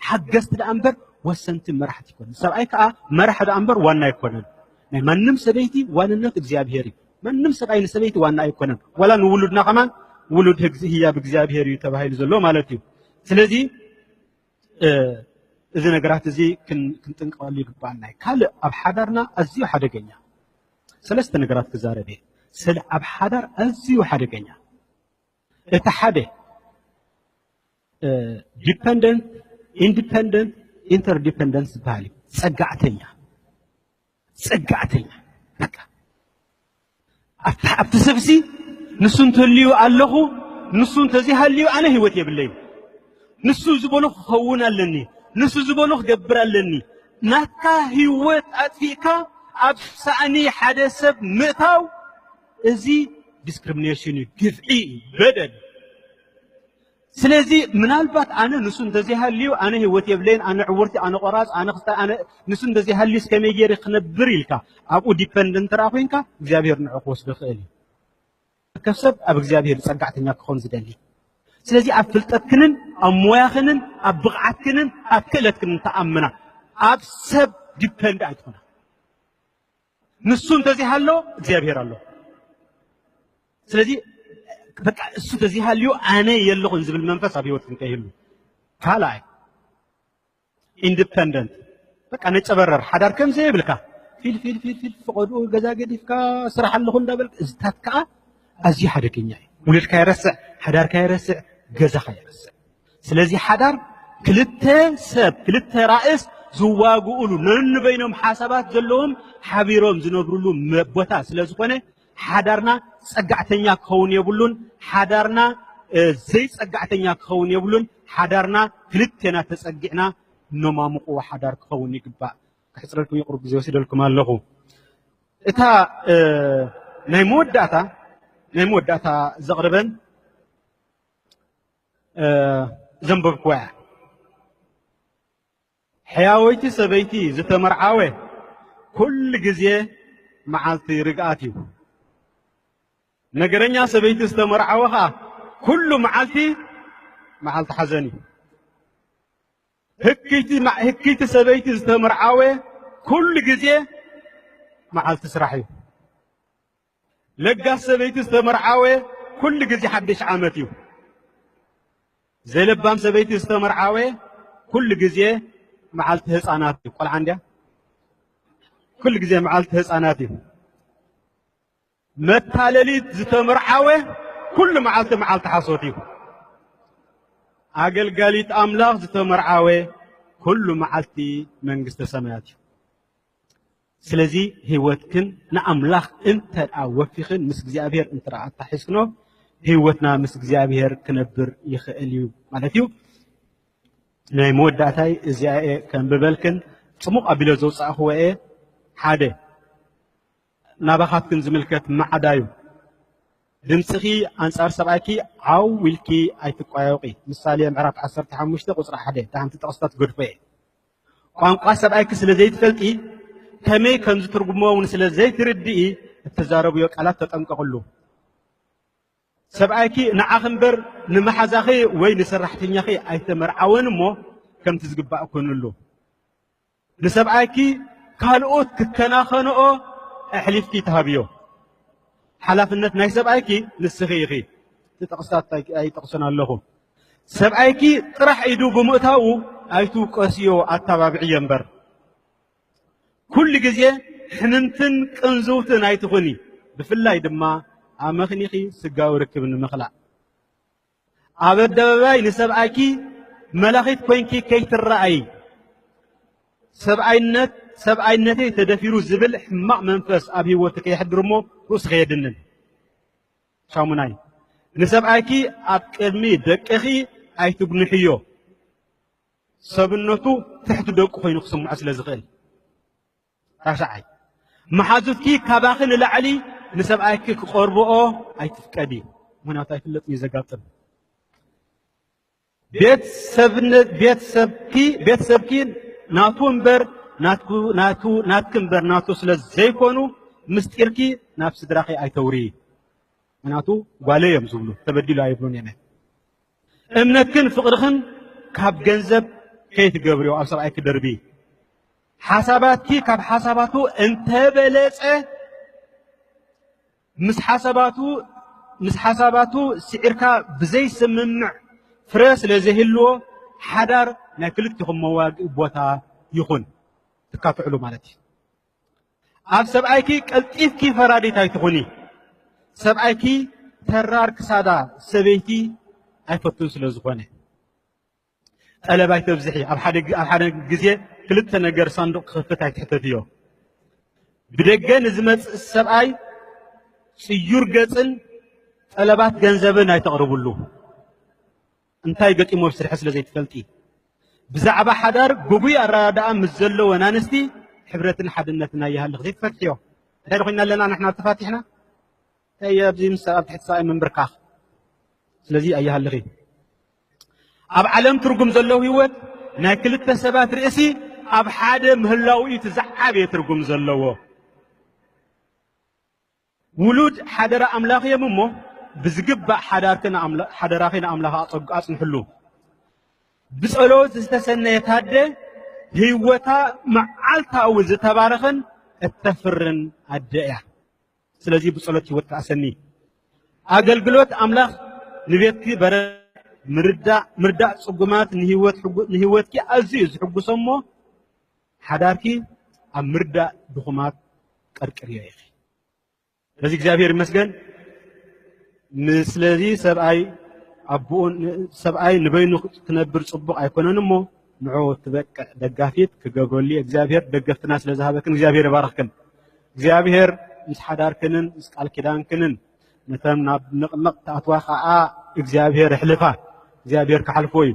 ሓገዝቲ ደኣ እምበር ወሰንቲ መራሕቲ ኣይኮኑን። ሰብኣይ ከኣ መራሕ ደኣ እምበር ዋና ኣይኮነን። ናይ ማንም ሰበይቲ ዋንነት እግዚኣብሔር እዩ። ማንም ሰብኣይ ንሰበይቲ ዋና ኣይኮነን። ዋላ ንውሉድና ከማን ውሉድ ህግ-፣ ህያብ እግዚኣብሔር እዩ ተባሂሉ ዘሎ ማለት እዩ። ስለዚ፣ እ፣ እዚ ነገራት እዚ ክን-፣ ክንጥንቀቐሉ ይግባኣና እዩ። ካልእ ኣብ ሓዳርና ኣዝዩ ሓደገኛ ሰለስተ ነገራት ክዛረብ እየ። ስለ ኣብ ሓዳር ኣዝዩ ሓደገኛ። እቲ ሓደ፣ እ፣ ዲፐንደንት፣ ኢንዲፐንደንት፣ ኢንተርዲፐንደንት ዝበሃል እዩ። ጸጋዕተኛ። ጸጋዕተኛ። በቃ። ኣብቲ፣ ኣብቲ ሰብሲ ንሱ እንተልዩ ኣለኹ፣ ንሱ እንተዘይሃልዩ ኣነ ህይወት የብለይን። ንሱ ዝበሎ ክኸውን ኣለኒ፣ ንሱ ዝበሎ ክገብር ኣለኒ። ናትካ ህይወት ኣጥፊእካ ኣብ ሳእኒ ሓደ ሰብ ምእታው፣ እዚ ዲስክሪሚኔሽን እዩ፣ ግፍዒ እዩ፣ በደል። ስለዚ ምናልባት ኣነ ንሱ እንተዘይሃልዩ ኣነ ህይወት የብለይን፣ ኣነ ዕውርቲ፣ ኣነ ቆራጽ፣ ኣነ ክስታይ፣ ኣነ ንሱ እንተዘይሃልዩስ ከመይ ገይረ ክነብር ኢልካ ኣብኡ ዲፐንደንት እንተ ደኣ ኮይንካ እግዚኣብሔር ንዑ ክወስዶ ይኽእል እዩ። ከፍ ሰብ ኣብ እግዚኣብሔር ጸጋዕተኛ ክኸውን ዝደሊ። ስለዚ ኣብ ፍልጠትክንን ኣብ ሞያኽንን ኣብ ብቕዓትክንን ኣብ ክእለትክንን ተኣምና። ኣብ ሰብ ዲፐንድ ኣይትኹና። ንሱ እንተዘይሃሎ እግዚኣብሔር ኣሎ። ስለዚ በቃ እሱ ተዘይሃልዩ ኣነ የለኹን ዝብል መንፈስ ኣብ ህይወትክን ከይህሉ። ካልኣይ ኢንዲፐንደንት፣ በቃ ነጨበረር ሓዳር ከም ዘይብልካ ፊል ፊል ፊል ፊል ፈቐድኡ ገዛ ገዲፍካ ስራሕ ኣለኹ እንዳበልክ እዚታት ከዓ ኣዝዩ ሓደገኛ እዩ። ውሉድካ ይረስዕ፣ ሓዳርካ ይረስዕ፣ ገዛኻ ይረስዕ። ስለዚ ሓዳር ክልተ ሰብ፣ ክልተ ራእስ ዝዋግኡሉ፣ ነንበይኖም ሓሳባት ዘለዎም ሓቢሮም ዝነብሩሉ መ-፣ ቦታ ስለ ዝኾነ ሓዳርና ጸጋዕተኛ ክኸውን የብሉን። ሓዳርና፣ እ፣ ዘይጸጋዕተኛ ክኸውን የብሉን። ሓዳርና ክልቴና ተጸጊዕና ነማሙቕዎ ሓዳር ክኸውን ይግባእ። ከሕጽረልኩም ይቕሩብ ግዜ ወሲደልኩም ኣለኹ። እታ፣ እ፣ ናይ መወዳእታ፣ ናይ መወዳእታ ዘቕርበን፣ እ፣ ዘንበብኩዋ እያ። ሕያወይቲ ሰበይቲ ዝተመርዓወ ኩሉ ግዜ መዓልቲ ርግኣት እዩ። ነገረኛ ሰበይቲ ዝተመርዓወ ኸኣ ኩሉ መዓልቲ፣ መዓልቲ ሓዘን እዩ። ህክይቲ ማ-፣ ህክይቲ ሰበይቲ ዝተመርዓወ ኩሉ ግዜ መዓልቲ ስራሕ እዩ። ለጋስ ሰበይቲ ዝተመርዓወ ኩሉ ግዜ ሓድሽ ዓመት እዩ። ዘይለባም ሰበይቲ ዝተመርዓወ ኩሉ ግዜ መዓልቲ ህፃናት እዩ። ቆልዓ እንድያ? ኩሉ ግዜ መዓልቲ ህፃናት እዩ። መታለሊት ዝተመርዓወ ኩሉ መዓልቲ መዓልቲ ሓሶት እዩ። ኣገልጋሊት ኣምላኽ ዝተመርዓወ ኩሉ መዓልቲ መንግስተ ሰማያት እዩ። ስለዚ ህይወትክን ንኣምላኽ እንተ ደኣ ወፊኽን ምስ እግዚኣብሔር እንተ ደኣ ኣታሒዝክኖ ህይወትና ምስ እግዚኣብሔር ክነብር ይኽእል እዩ ማለት እዩ። ናይ መወዳእታይ እዚኣ እየ ከንብበልክን ጽሙቕ ኣቢለ ዘውጻእኽዎ እየ። ሓደ ናባኻትክን ዝምልከት ማዕዳ እዩ። ድምፅኺ ኣንጻር ሰብኣይኪ ዓው ኢልኪ ኣይትቋየቂ። ምሳሌ ምዕራፍ ዓሰርተ ሓሙሽተ ቁፅሪ ሓደ፣ እታ ሓንቲ ጥቕስታት ገድፎ እየ። ቋንቋ ሰብኣይኪ ስለ ዘይትፈልጢ፣ ከመይ ከም ዝትርጉሞ እውን ስለ ዘይትርድኢ፣ እትዛረብዮ ቃላት ተጠንቀቕሉ። ሰብኣይኪ ንዓኺ እምበር ንመሓዛኺ ወይ ንሰራሕተኛኺ ኣይተመርዓወን እሞ፣ ከምቲ ዝግባእ ኩንሉ። ንሰብኣይኪ ካልኦት ክከናኸንኦ ኣሕሊፍኪ ትሃብዮ። ሓላፍነት ናይ ሰብኣይኪ ንስኺ ኢኺ። እቲ ጥቕስታት ኣይ-፣ ኣይጠቕሶን ኣለኹ። ሰብኣይኪ ጥራሕ ኢዱ ብምእታዉ ኣይትውቀስዮ፣ ኣተባብዕዮ እምበር። ኩሉ ግዜ ሕምምትን ቅንዝውትን ኣይትኹኒ፣ ብፍላይ ድማ ኣመኽኒኺ ስጋዊ ርክብ ንምኽላእ። ኣብ ኣደባባይ ንሰብኣይኪ መላኺት ኮይንኪ ከይትረኣዪ። ሰብኣይነት፣ ሰብኣይነተይ ተደፊሩ ዝብል ሕማቕ መንፈስ ኣብ ህይወትኪ ከየሕድር እሞ ርእስኺ የድንን። ሻሙናይ፣ ንሰብኣይኪ ኣብ ቅድሚ ደቅኺ ኣይትጉንሕዮ። ሰብነቱ ትሕቲ ደቁ ኮይኑ ክስምዖ ስለ ዝኽእል። ታሽዓይ፣ መሓዙትኪ ካባኺ ንላዕሊ ንሰብኣይኪ ክቐርብኦ ኣይትፍቀዲ። ምኽንያቱ ኣይፍለጥን እዩ ዘጋጥም። ቤት ሰብነ-፣ ቤት ሰብኪ፣ ቤት ሰብኪ ናቱ እምበር ናትኩ፣ ናቱ፣ ናትኪ እምበር ናቱ ስለ ዘይኮኑ፣ ምስጢርኪ ናብ ስድራኺ ኣይተውሪ። ምኽንያቱ ጓለይ እዮም ዝብሉ፣ ተበዲሉ ኣይብሉን እዮም። እምነትክን ፍቕርኽን ካብ ገንዘብ ከይትገብርዮ ኣብ ሰብኣይ ክደርቢ። ሓሳባትኪ ካብ ሓሳባቱ እንተበለጸ፣ ምስ ሓሳባቱ ምስ ሓሳባቱ ስዒርካ ብዘይስምምዕ ፍረ ስለ ዘይህልዎ፣ ሓዳር ናይ ክልቲኹም መዋግኢ ቦታ ይኹን። ትካትዕሉ ማለት እዩ። ኣብ ሰብኣይኪ ቀልጢፍኪ ፈራዲት ኣይትኹኒ። ሰብኣይኪ ተራር ክሳዳ ሰበይቲ ኣይፈቱን ስለ ዝኾነ። ጠለብ ኣይተብዝሒ። ኣብ ሓደ ግ-፣ ኣብ ሓደ ግዜ ክልተ ነገር ሳንዱቕ ክኸፍት ኣይትሕተትዮ። ብደገ ንዝመጽእ ሰብኣይ ጽዩር ገጽን ጠለባት ገንዘብን ኣይተቕርብሉ። እንታይ ገጢሞ ኣብ ስርሒ ስለ ዘይትፈልጢ። ብዛዕባ ሓዳር ግጉይ ኣረዳድኣ ምስ ዘለዎ ኣናንስቲ ሕብረትን ሓድነትን ኣይሃልኽ ዘይትፈትሕዮ። እንታይ ኮይና ኣለና ንሕና ተፋቲሕና? እንታይ ኣብዚ ምስ ኣብ ትሕቲ ሰብኣይ ምንብርካኽ። ስለዚ ኣይሃልኺ። ኣብ ዓለም ትርጉም ዘለዎ ህይወት ናይ ክልተ ሰባት ርእሲ ኣብ ሓደ ምህላው እዩ እቲ ዝዓበየ ትርጉም ዘለዎ። ውሉድ ሓደራ ኣምላኽ እዮም እሞ ብዝግባእ ሓዳርኪ ንኣምላ-፣ ሓደራኺ ንኣምላኽ ኣጸግ-፣ ኣጽንሕሉ። ብጸሎት ዝተሰነየት ኣደ ህይወታ መዓልታዊ ዝተባረኸን እተፍርን ኣደ እያ። ስለዚ ብጸሎት ህይወትካ ኣሰኒ። ኣገልግሎት ኣምላኽ ንቤትኪ በረ-፣ ምርዳእ፣ ምርዳእ ጽጉማት ንህይወት ሕጉ-፣ ንህይወትኪ ኣዝዩ እዩ ዝሕጉሶ እሞ ሓዳርኪ ኣብ ምርዳእ ድኹማት ቀርቅርዮ ኢኺ። ስለዚ እግዚኣብሔር ይመስገን። ምስለዚ ሰብኣይ ኣቦኡ ን-፣ ሰብኣይ ንበይኑ ክነብር ጽቡቕ ኣይኮነን እሞ ንዑ ትበቅዕ ደጋፊት ክገብረሉ እግዚኣብሔር ደገፍትና ስለ ዝሃበክን እግዚኣብሔር ይባርኽክን። እግዚኣብሔር ምስ ሓዳርክንን ምስ ቃል ኪዳንክንን ነተን ናብ ንቕንቕ ትኣትዋ ኸኣ እግዚኣብሔር ይሕልፋ። እግዚኣብሔር ክሓልፎ እዩ።